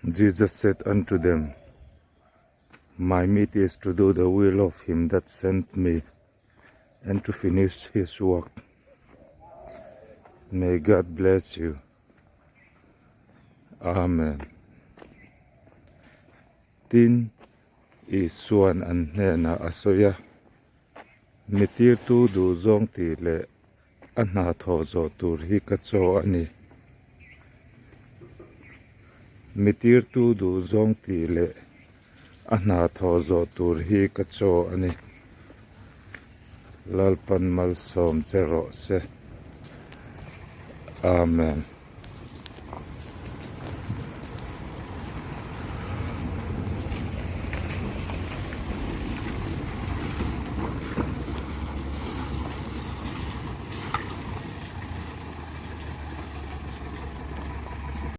Jesus said unto them, My meat is to do the will of him that sent me and to finish his work. May God bless you. Amen. Tin, Isuan an hnenah a sawi a, Mi tirtu duhzawng tih leh a hna thawh zawh tur hi ka chaw a ni. Mi tirtu duhzawng tih leh a hna thawh zawh tur hi ka chaw a ni. Lalpan malsawm che rawh se. Amen.